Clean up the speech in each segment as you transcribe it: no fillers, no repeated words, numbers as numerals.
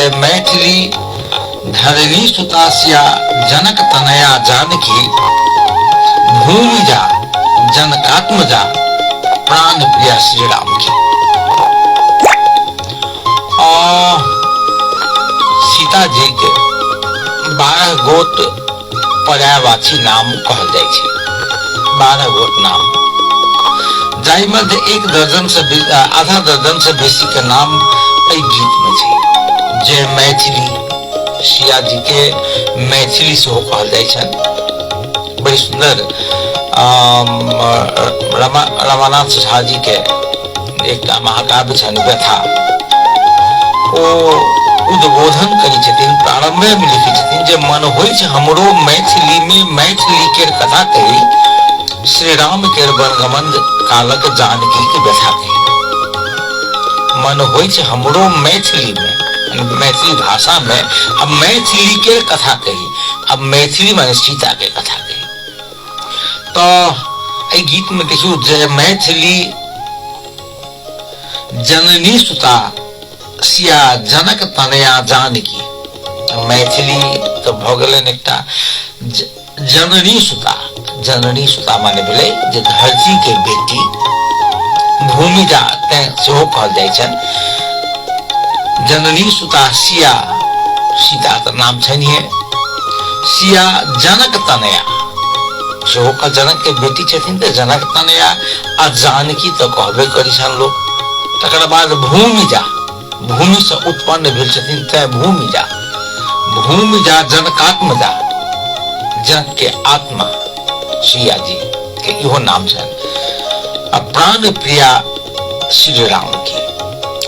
जय मैथिली धरणी सुतास्या जनक तनया जानकी भूमिजा जनकात्मजा प्राण प्रिया श्री राम की। आ सीता जी के 12 गोट पर्यायवाची नाम कहल जाइ छै, 12 गोट नाम, जाहि मध्य एक दर्जन से आधा दर्जन से बेसी के नाम एहि गीत में छै। जय मैथिली, सिया जी के मैथिली सेहो कहल जाइ छनि। बड़ी सुंदर रमानाथ झा जी के एकटा महाकाव्य छनि व्यथा, ओ उद्बोधन करै छथिन, प्रारंभे में लिखै छथिन जे मन होइ छै हमरो मैथिली में मैथिली केर कथा कही, श्री राम केर वनगमन कालक जानकी के व्यथा कही। मन होइ छै हमरो मैथिली में, मैथिली भाषा में अब मैथिली केर कथा कही, अब मैथिली माने सीता के कथा कही। तो एहि गीत में देखियौ जय मैथिली जननी सुता सिया जनक तनया जानकी। मैथिली तो भऽ गेलनि एकटा जननी सुता, जननी सुता माने भेलै जे धरती के बेटी, भूमिजा तैं सेहो कहल जाइ छनि। जननी सुता सिया, सीता तऽ नाम छनिहे, सिया जनक तनया सेहो कह, जनक के बेटी छथिन तऽ जनक तनया, आ जानकी तऽ कहबे करै छनि लोक। तकर बाद भूमिजा, भूमि से उत्पन्न भेल छथिन तैं भूमिजा, भूमिजा जनकात्मजा, जनक के आत्मा सिया जी के इहो नाम छनि। आ प्राण प्रिया श्री राम की।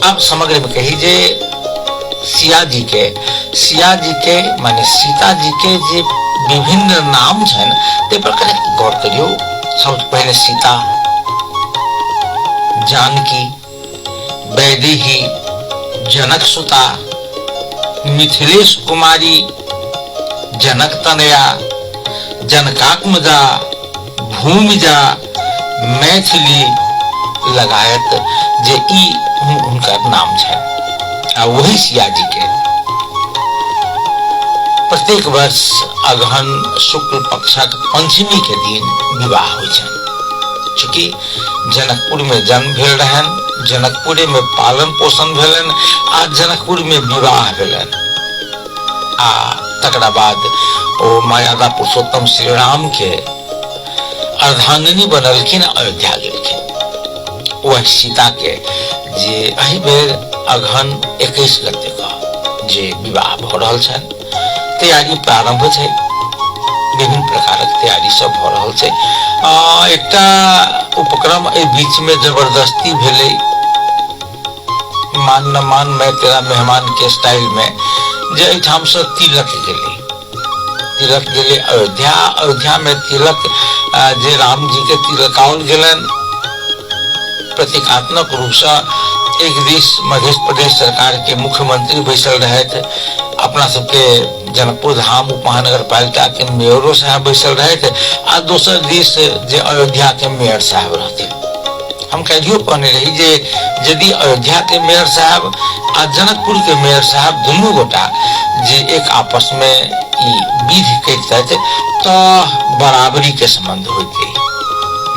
आब समग्र में कही जे सिया जी के, सिया जी के माने सीता जी के जे विभिन्न नाम छनि ताहि पर कने गौर करियौ। सबसँ पहिने सीता, जानकी, वैदेही, जनक सुता, मिथिलेश कुमारी, जनक तनया, जनकात्मजा, भूमिजा, मैथिली लगायत जे ई हुनकर नाम छनि। आ वही सिया जी के प्रत्येक वर्ष अगहन शुक्ल पक्षक पंचमी के दिन विवाह होइ छनि। चूँकि जनकपुर में जन्म भेल रहनि, जनकपुरे में पालन पोषण भेलनि आ जनकपुर में विवाह भेलनि, आ तकरा बाद ओ मर्यादा पुरुषोत्तम श्री राम के अर्धांगिनी बनलखिन, अयोध्या गेलखिन। वह सीता के जे एहि बेर अगहन 21 गते के जे विवाह भऽ रहल छनि, तैयारी प्रारंभ छै, विभिन्न प्रकारक तैयारी सब भऽ रहल छै। एकटा उपक्रम एहि बीच में जबरदस्ती भेलै, मान न मान मैं तेरा मेहमान के स्टाइल में, जे एहिठाम से तिलक गेलै, तिलक गेलै अयोध्या, अयोध्या में तिलक जे राम जी के तिलकाओल गेलनि प्रतीकात्मक रूप से। एक दिस मध्य प्रदेश सरकार के मुख्यमंत्री बैसल रहथि, अपना सबके जनकपुर धाम उप महानगर पालिका के मेयरो साहब बैसल रहथि, आ दोसर दिस जे अयोध्या के मेयर साहब रहथिन। हम काल्हियो कहने रही जे यदि अयोध्या के मेयर साहब आ जनकपुर के मेयर साहब दुनू गोटा जे एक आपस में ई विधि करितथि तऽ बराबरी के संबंध होइतै,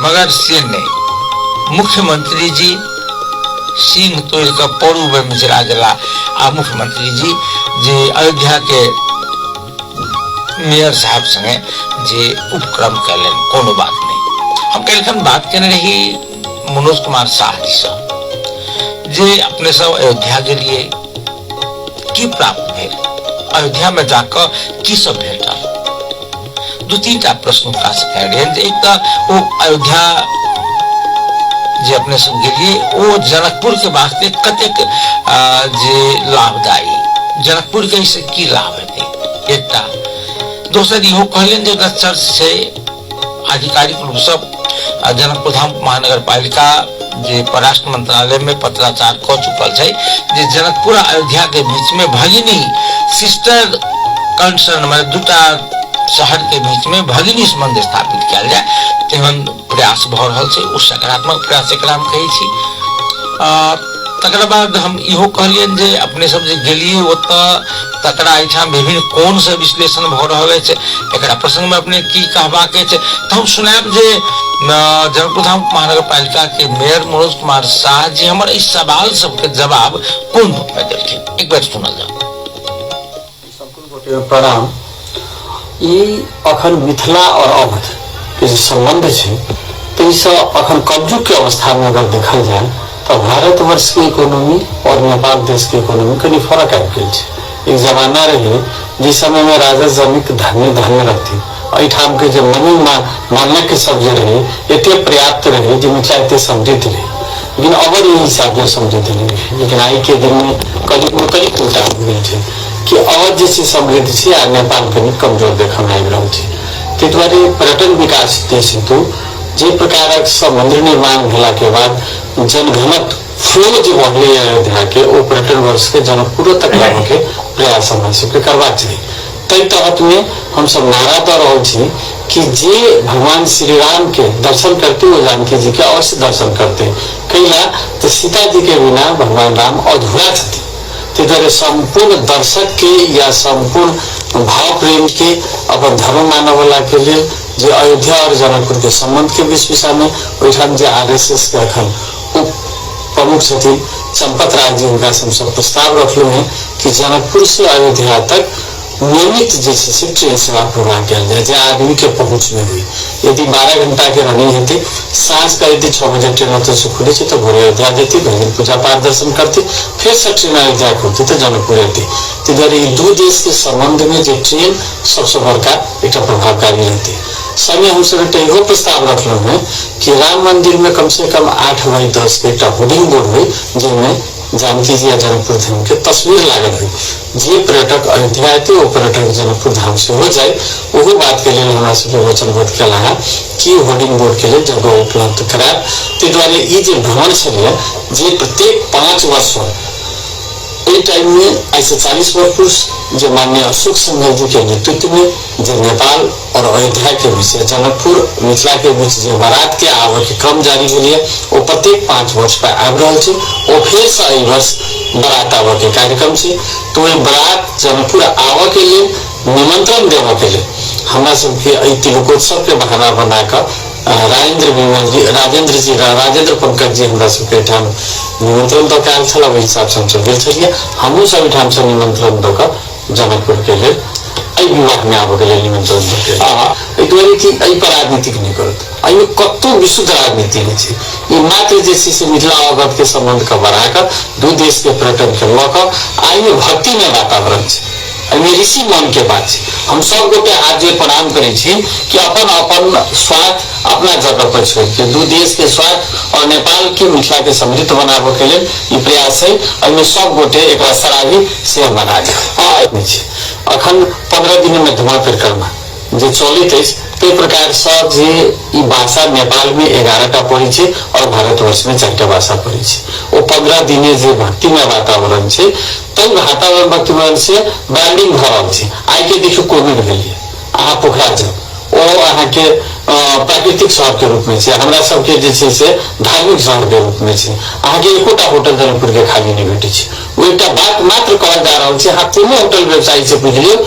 मगर से नहि। मुख्यमंत्री जी सिंह तोड़ि कऽ पड़ू में मिझरा गेला आ मुख्यमंत्री जी जे अयोध्या के मेयर साहब संगे जे उपक्रम कयलनि, कोनो बात नहि। हम काल्हिखन बात केने रही मनोज कुमार साह जी से जे अपने सब अयोध्या गेलिए, की प्राप्त भेल, अयोध्या में जाकऽ की सब भेटल। दू तीन टा प्रश्न हुनका से कयल रहनि जे एक तऽ ओ अयोध्या जे अपने सब गेलिए ओ जनकपुर के वास्ते कतेक जे लाभदायी, जनकपुर के एहिसँ की लाभ हेतै एकटा। दोसर इहो कहलनि जे एकटा चर्च छै आधिकारिक रूपसँ जनकपुर धाम महानगर पालिका जे परराष्ट्र मंत्रालय में पत्राचार कऽ चुकल छै जे जनकपुर आ अयोध्या के बीच में भगिनी सिस्टर कंसर्न में दूटा शहर के बीच में भगिनी संबंध स्थापित कयल जाय, तेहन प्रयास भऽ रहल छै। ओ सकारात्मक प्रयास एकरा हम कहै छी। तकरा बाद हम इहो कहलियनि जे अपने सब जे गेलियै ओतऽ तकरा एहिठाम विभिन्न कोणसँ विश्लेषण भऽ रहल अछि, एकरा प्रसंगमे अपने की कहबाक अछि। तऽ हम सुनायब जे जनकपुरधाम महानगरपालिका के मेयर मनोज कुमार साह जी हमर एहि सवाल सबके जवाब कोन रूपमे देलखिन, एक बेर सुनल जाउ। सम्पूर्ण गोटे प्रणाम। ई अखन मिथिला और अवध के जे संबंध छै ताहिसँ अखन कलयुग के अवस्था में अगर देखल जाय तऽ भारतवर्ष के इकोनॉमी और नेपाल देश के इकोनॉमी कनि फर्क आबि गेल छै। एक जमाना रहे जिस समय में राजा जनक धन्य धन्य रहथिन, एहिठाम के जे मनु मान्यक सब जे रहे एते पर्याप्त रहे जे मिथिला एते समृद्ध रहे, लेकिन अवध एहि हिसाब से समृद्ध नहीं रहे। लेकिन आई के दिन में कलयुग में कनिक उल्टा हो गेल छै कि अवध जे छै समृद्ध छै आ नेपाल कनि कमजोर देखऽ में आबि रहल छै। ताहि दुआरे पर्यटन विकास देश हेतु जे प्रकारक सब मंदिर निर्माण भेला के बाद जनघनत्व फ्लो जे बढ़ले अयोध्या के ओ पर्यटन वर्ष के जनकपुरो तक लाबऽ के प्रयास हमरा सबके करबाक चाही। ताहि तहत में हमसब नारा दऽ रहल छी कि जे भगवान श्री राम के दर्शन करते ओ जानकी जी के अवश्य दर्शन करते, कैला तऽ सीता जी के बिना भगवान राम अधूरा छथिन। ताहि दुआरे सम्पूर्ण दर्शक के या सम्पूर्ण भाव प्रेम के अपन धर्म मानऽ वाला के लेल जे अयोध्या और जनकपुर के संबंध के विषय में ओहिठाम जे आर एस एस के अखन उप प्रमुख छथिन चंपत राय जी, हुनका से हमसब प्रस्ताव रखलहुँ हैं कि जनकपुर से अयोध्या तक नियमित जे छै से ट्रेन सेवा प्रदान कयल जाय, जे आदमी के पहुँच में हुई। यदि 12 घंटा के रनिंग हेतै, साँझ के यदि 6 बजे ट्रेन ओतऽ से खुलै छै तऽ भोरे अयोध्या जेतै, भरि दिन पूजा पाठ दर्शन करतै, फेर से ट्रेन अयोध्या खुलतै तऽ जनकपुर एतै। ताहि दुआरे ई दू देश के संबंध में जे ट्रेन सबसँ बड़का एकटा प्रभावकारी रहतै। संगे हमसब एकटा इहो प्रस्ताव रखलहुँ हेँ कि राम मंदिर में कम से कम 8 बाई 10 के एकटा होर्डिंग बोर्ड होइ, जाहिमे जानकी जी आ जनकपुर धाम के तस्वीर लागल होइ। जे पर्यटक अयोध्या एतै ओ पर्यटक जनकपुर धाम सेहो जाय, ओहो बात के लेल हमरा सबके वचनबद्ध केला हँ कि होर्डिंग बोर्ड के लेल जगह उपलब्ध करायब। ताहि दुआरे ई जे भ्रमण छलैए जे प्रत्येक 5 वर्ष एहि टाइम में आइ से 40 वर्ष पूर्व जे माननीय अशोक सिंघल जी के नेतृत्व में जे नेपाल और अयोध्या के बीच या जनकपुर मिथिला के बीच जे बारात के आबऽ के क्रम जारी भेलैए ओ प्रत्येक 5 वर्ष पर आबि रहल छै। ओ फेर से एहि वर्ष बारात आबऽ के कार्यक्रम छै। तऽ ओहि बारात जनकपुर आबऽ के लेल निमंत्रण देबऽ के लेल हमरा सबके एहि तिलकोत्सव के बहाना बना कऽ राजेंद्र विमल जी, राजेंद्र जी, राजेंद्र पंकज जी हमरा सबके एहिठाम निमंत्रण दऽ के आयल छल। ओहि हिसाब से हमसब गेल छलियै। हमहूँ सब एहिठाम से निमंत्रण दऽ कऽ जनकपुर के लेल एहि विवाह में आबऽ के लेल निमंत्रण दऽ के एहि दुआरे कि एहि पर राजनीतिक नहि करत, एहिमे कतहु विशुद्ध राजनीति नहि छै। ई मात्र जे छै से मिथिला अवगत के संबंध के बढ़ा कऽ दू देश के पर्यटन के लऽ कऽ आ एहिमे भक्तिमय वातावरण छै, एहिमे ऋषि मन के बात छै। हम सब गोटे हाथ जोड़ि प्रणाम करै छी कि अपन अपन स्वार्थ अपना जगह पर छोड़ि के दू देश के स्वार्थ और नेपाल के मिथिला के समृद्ध बनाबऽ के लेल ई प्रयास है। एहिमे सब गोटे एकरा सराही से हम बना नहि छै। अखन 15 दिन में धुआं परिक्रमा जे चलैत अछि ताहि प्रकार सँ जे ई भाषा नेपाल में 11 टा पड़ै छै और भारतवर्ष में 4 टा भाषा पड़ै छै। ओ 15 दिने जे भक्तिमय वातावरण छै ताहि वातावरण भक्तिमय से ब्रांडिंग भऽ रहल छै। आइ के देखियौ कोविड भेलै, अहाँ पोखरा जाउ ओ अहाँके प्राकृतिक शहर के रूप में छै, हमरा सबके जे छै से धार्मिक शहर के रूप में छै। अहाँके एकोटा होटल जनकपुर के खाली नहि भेटै छै। ओ एकटा बात मात्र कहल जा रहल छै, अहाँ कोनो होटल व्यवसायी से पूछि लियौ,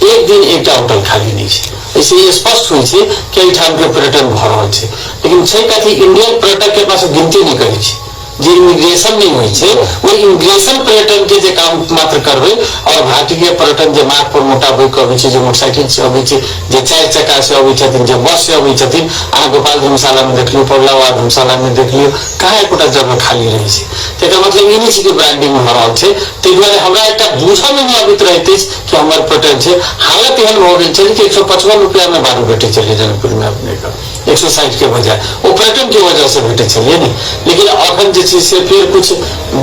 एक दिन एकटा होटल खाली नहि छै। एहिसँ ई स्पष्ट होइ छै कि एहिठाम के पर्यटन भऽ रहल छै। लेकिन छै कथी, इंडियन पर्यटक के अपना सब गिनती नहि करै छी, जे इमिग्रेशन नहि होइ छै ओहि इमिग्रेशन पर्यटन के जे काम मात्र करबै और भारतीय पर्यटन जे माथ पर मोटा बोहि के अबै छै, जे मोटरसाइकिल से अबै छै, जे 4 चक्का से अबै छथिन, जे बस से अबै छथिन, अहाँ गोपाल धर्मशाला में देख लियौ, पगलावा धर्मशाला में देख लियौ, कहाँ एकोटा जगह खाली रहै छै। तकर मतलब ई नहि छै कि ब्रांडिंग भऽ रहल छै। ताहि दुआरे हमरा एकटा बुझऽ मे नहि अबैत रहैत अछि कि हमर पर्यटन छै। हालत एहन भऽ गेल छलै कि 155 रुपया में बारू भेटै छलै जनकपुर में अपने के 160 के बजाय, ओ पर्यटन के वजह से भेटै छलियै ने। लेकिन अखन जे छै से फेर कुछ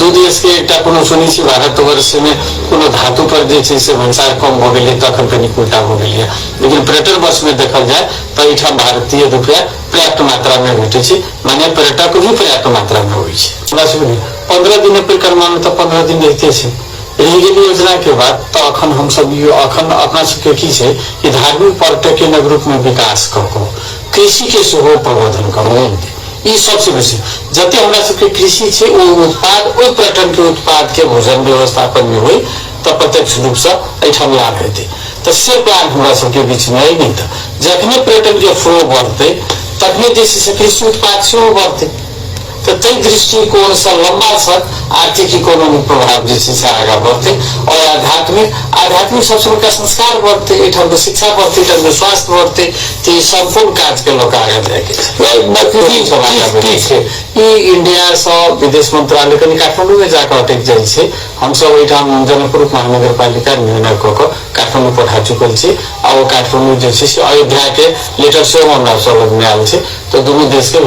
दू देश के एकटा कोनो सुनै छी भारतवर्ष में कोनो धातु पर जे छै से भंसार कम भऽ गेलै तऽ अखन कनि उल्टा भऽ गेलैए। लेकिन पर्यटन वर्ष में देखल जाय तऽ एहिठाम भारतीय रुपया पर्याप्त मात्रा में भेटै छै, माने पर्यटक भी पर्याप्त मात्रा में होइ छै। हमरा सबके 15 दिन परिक्रमा में तऽ 15 दिन रहिते छै। रहि गेल योजना के बाद तऽ अखन हमसब ई अखन अपना सबके की छै कि धार्मिक पर्यटक के रूप में विकास कऽ कऽ कृषि के सेहो प्रवर्धन करऽ। ई सबसे बेसी जते हमरा सबके कृषि छै ओ उत्पाद ओहि पर्यटन के उत्पाद के भोजन व्यवस्थापन में होइ तऽ प्रत्यक्ष रूपसँ एहिठाम लाभ हेतै। तऽ से प्लान हमरा सबके बीचमे अइ नहि, तऽ जखने पर्यटन के फ्लो बढ़तै तखने जे छै से कृषि उत्पाद सेहो बढ़तै। तऽ ताहि दृष्टिकोणसँ लम्बा सर आर्थिक इकोनॉमिक प्रभाव जे छै से आगाँ बढ़तै आओर आध्यात्मिक आध्यात्मिक सबसँ बड़का संस्कार बढ़तै, एहिठामके शिक्षा बढ़तै, एहिठामके स्वास्थ्य बढ़तै। तऽ ई सम्पूर्ण काजके लऽ कऽ आगाँ जायके छै। छै ई इंडियासँ विदेश मंत्रालय कनि काठमांडूमे जाकऽ अटकि जाइ छै। हमसब ओहिठाम जनकपुर महानगरपालिका निर्णय कऽ कऽ काठमांडू पठा चुकल छी आ ओ काठमांडू जे छै से अयोध्याके लेटर सेहो हमरा सब लगमे आयल छै। तऽ दुनू देशके